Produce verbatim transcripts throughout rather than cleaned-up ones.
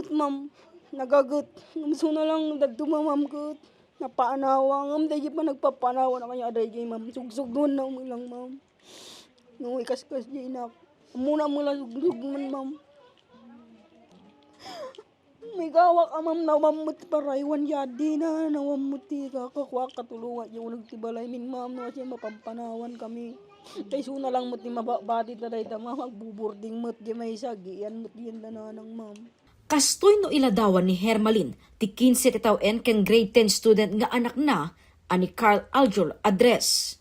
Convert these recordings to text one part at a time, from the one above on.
Ma'am, nagaget. Ngem isuna lang daduma, ma'am, ket napanawa. Ngem daydi pa nagpapanawa na kanya, adaydi, ma'am. Sugsugdon na umilang, ma'am. No, ikaskas di inak. Muna mo lang sugsugdon, ma'am. May gawak a, ma'am, nawammet paraywan yadi na, nawammet ti kakakuak katulungan yung nagtibalay min, ma'am, no, kasi mapampanawan kami. Kay isuna lang met ti mababati ta dayta, ma'am, agbuburding met di may sagi, yan met yan nanang, ma'am. Kastoy no iladawan ni Hermalin, ti kinse ti tawen ken grade ten student nga anakna a ni Carl Aljur Adres.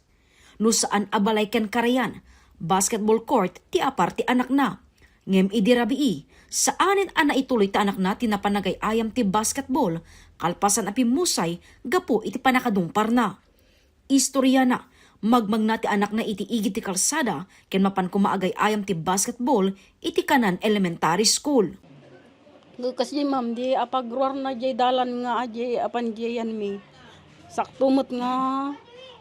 No saan a balay ken karayan, basketball court ti apar ti anakna. Ngem idi rabii, saanen a naituloy ti anakna ti napan nagay-ayam ti basketball, kalpasan a pimmusay gapu iti panakadungparna. Istoriana, magmagna ti anakna iti igid ti kalsada ken mapan koma agay-ayam ti basketball iti Kanan Elementary School. Kasi, ma'am, di apagruarna jay dalan nga aji apan jayan mi. Sakto met nga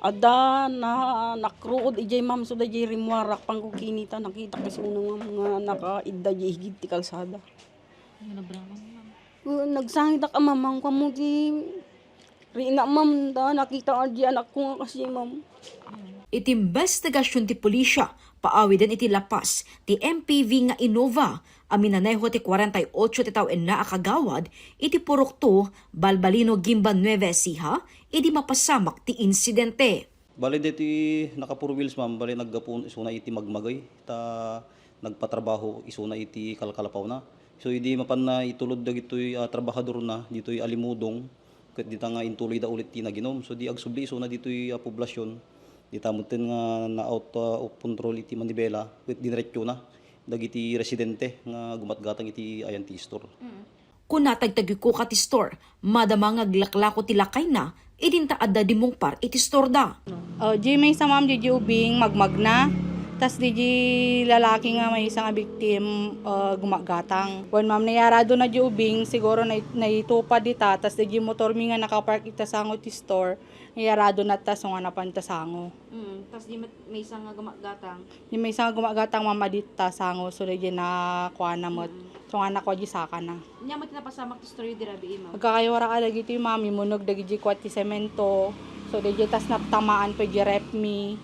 adda na nakruod ijay, ma'am, so dayjay rimmuarak pangko kinita, nakita kasi uno, ma'am, nga nakaidda jay igid ti kalsada. Ano na, ma'am? Uh, nagsangitak a, ma'am, ang kamo ti rina, ma'am, ta nakita a di anak ko nga kasi, ma'am. Iti imbestigasyon ti pulisya, paawiden iti lapas ti M P V nga Innova a minaneho ti kwarenta y ocho ti tawenna a kagawad iti Purok two, Balbalino, Guimba, Nueva Ecija, idi mapasamak ti insidente. Bale, deti naka-four wheels, ma'am, bale, naggapu isuna iti magmagay, ta nagpatrabaho isuna iti kalkalapawna. So, idi mapanna itulod dagitoy, ah, trabahadorna ditoy Alimudong, ket dita nga intuloyda ulit ti naginom. So, di agsubli isuna ditoy, ah, poblasyon, dita metten nga na-out, ah, of control iti manibela, ket diniretsona dagiti residente nga gumatgatang iti ayan ti store. Mm. Kuna ti tagtagikuka ti store, madama nga aglaklako ti lakayna, idinta adda dimmungpar iti store da. Ah, di maysa, ma'am, di, di ubing magmagna. Tas di, di lalaki nga maysa nga victim, ah, gumagatang. Wen, ma'am, nayarado na di ubing, siguro nay-, naitupad dita, tas di, di motor mi nga nakapark ita sango ti store, nayarado na ta, so nga napan ta sango. Mm, tas di met-, maysa nga gumagatang. Di maysa nga gumagatang, ma'am, a dita sango, so di, di na kuana met. Mm. So nga nakua di sakana. Nya met napasamak ti istorya di rabii, ma'am. Agkakayuara kadagiti, ma'am, imuneg dagiti kuat ti semento. So, dagiti tas naptamaan pay di ref mi.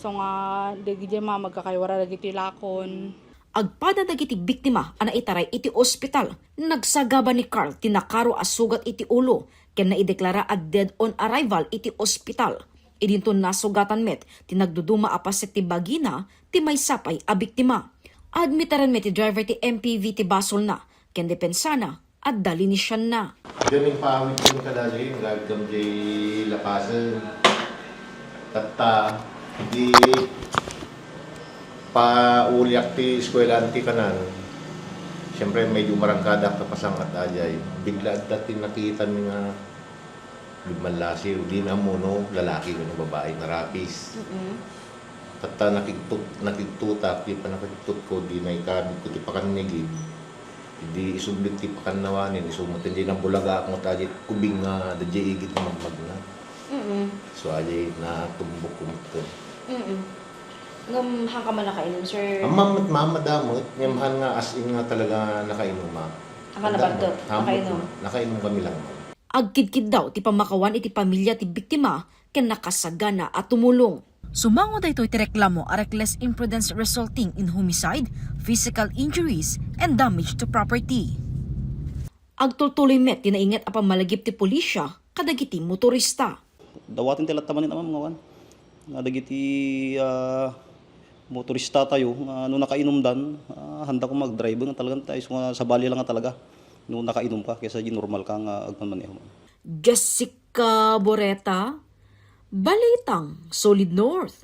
So nga, dagiti, ma'am, agkakayuara dagiti lakon. Agpada dagiti biktima a naitaray iti ospital, nagsagaba ni Carl ti nakaro a sugat iti ulo ken naideklara a dead on arrival iti ospital. Idinto nasugatan met ti nagduduma a paset ti bagina ti maysa pay a biktima. Admiteren met ti driver ti M P V ti basolna ken depensana, adda linisianna. Diay impaawidko kadagiti, nagawidkami diay lapasen. Tatta, di pauliak ti eskuelaan ti kanan. Siyempre, medyo marangkadak ta pasangat a diay. Bigla adda ti nakitami nga Bigmallasiw, di na ammo no lalaki wenno babai, narapis. Mm-mm. Tatta nakigtut-, nakigtutak, di pannakigtutko, di naikabitko ti pakannigid. Di isublit ti pakannawanen, isu met di nabulagaak, no, ta diay ubing nga, da diay igid nga magmagna. Mm-mm. So, diay natumbok ko met. Mm-mm. Ngem, haan ka man nakainom, sir? Ammam met, ma'am, adda met. Ngem, haan nga as in nga talaga nakainom, ma'am. Haan ka nabagtok, nakainom? Adda met, ma'am. Nakainom kami lang, ma'am. Agkidkiddaw ti pammakawan iti pamilia ti biktima ken nakasagana a tumulong. Sumango daytoy ti reklamo a reckless imprudence resulting in homicide, physical injuries, and damage to property. Agtultuloy met ti nainget a pammalagip ti pulisya kadagiti motorista. Dawaten ti latta manen, ma'am, nga wan. Nga dagiti, ah, motorista tayo nga no nakainumdan, ah, handa ko mag-drive nga talaga tayo nga sabali lang nga talaga no nakainum ka kaysa di normal ka nga agmanmaneho. Jessica Boreta, Balitang Solid North.